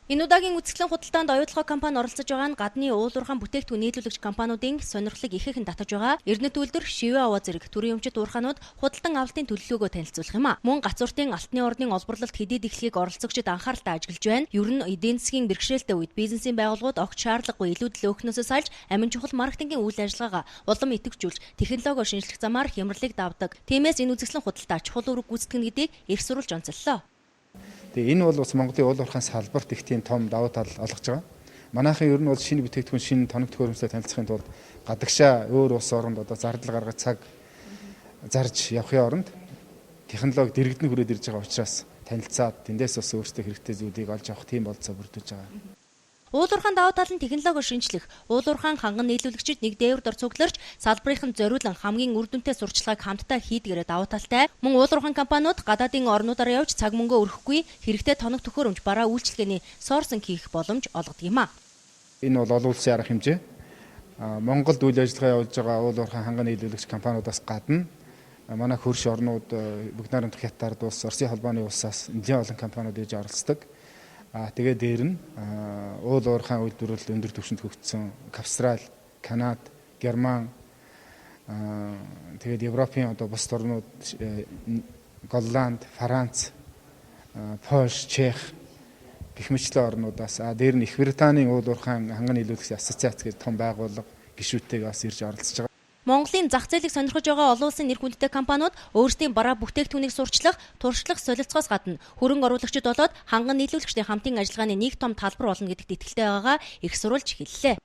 Энэ удаагийн үзэсгэлэн худалдаанд Оюутолгой компани оролцож байгаа нь гадны уулуурхайн бүтээгдэхүүн нийлүүлэгч компаниудын сонирхлыг ихээхэн татаж байгаа. Эрдэнэт үйлдвэр, Шивээ овоо зэрэг төрийн өмчит уурхаанууд худалдан авалтын төлөвлөгөөгөө танилцуулах юм а. Мөн гацууртын алтны орны олборлолт хэдийд эхлэхийг оролцогчид анхааралтай ажиглаж байна. Ер нь эдийн засгийн бэрхшээлтэй үед бизнесийн байгууллагууд огт шаардлагагүй илүү төлөөхнөөсөө салж амин чухал маркетингийн үйл ажиллагаагаа улам идэвхжүүлж технологиор шинжлэх замаар хямралыг давдаг. Тиймээс энэ үзэсгэлэн худалдаа чухал үүрэг гүйцэтгэнэ гэдгийг их сурвалж онцоллоо. Тэгээ энэ бол бас Монголын уул уурхайн салбарт их тийм том давуу тал олгож байгаа. Манайхан ер нь бол шинэ бүтээгдэхүүн, шинэ тоног төхөөрөмжтэй танилцахын тулд гадагшаа өөр улс оронд одоо зардал гаргаж цаг зарж явахын оронд технологи дэргэдэн хүрээд ирж байгаа учраас танилцаад тэндээс бас өөрсдөө хэрэгтэй зүйлийг олж авах тийм болцоо бүрдүүлж байгаа. Уулуурхайн давуу тал нь технологиор шинжлэх, уулуурхайн ханган нийлүүлэгчид нэг дээвэр дор цугларч салбарын зориулан хамгийн үр дүнтэй сурчлагыг хамтдаа хийдгээрээ давуу талтай. Мөн уулуурхайн компаниуд гадаадын орнуудаар явж цаг мөнгөө өрөхгүй хэрэгтэй тоног төхөөрөмж бараа үйлчилгээний sourcing хийх боломж олгодог юм а. Энэ бол олон улсын арга хэмжээ. Монголд үйл ажиллагаа явуулж байгаа уулуурхайн ханган нийлүүлэгч компаниудаас гадна манай хөрш орнууд бүгд найрамдах Хятад улс, Оросын холбооны улсаас нэлээн олон компаниуд ээж оролцдог. Тэгээ дээр нь уул уурхайн үйлдвэрлэл өндөр түвшинд хөгжсөн Австрали, Канада, Герман, тэгээд Европын одоо бусад орнууд Голланд, Франц, Польш, Чех гэх мэтлэн орнуудаас дээр нь Их Британийн уул уурхайн ханган нийлүүлэгчдийн ассоциац гэж том байгууллага гишүүнтэйг бас ирж оролцож байгаа. Монголын зах зээлийг сонирхож байгаа олон улсын нэр хүндтэй компаниуд өөрсдийн бараа бүтээгдэхүүнийг сурчлах, туршлах солилцоос гадна хөрөнгө оруулагчид болоод ханган нийлүүлэгчдийн хамтын ажиллагааны нэг том талбар болно гэдэгт итгэлтэй байгаагаа их сурвалж хэллээ.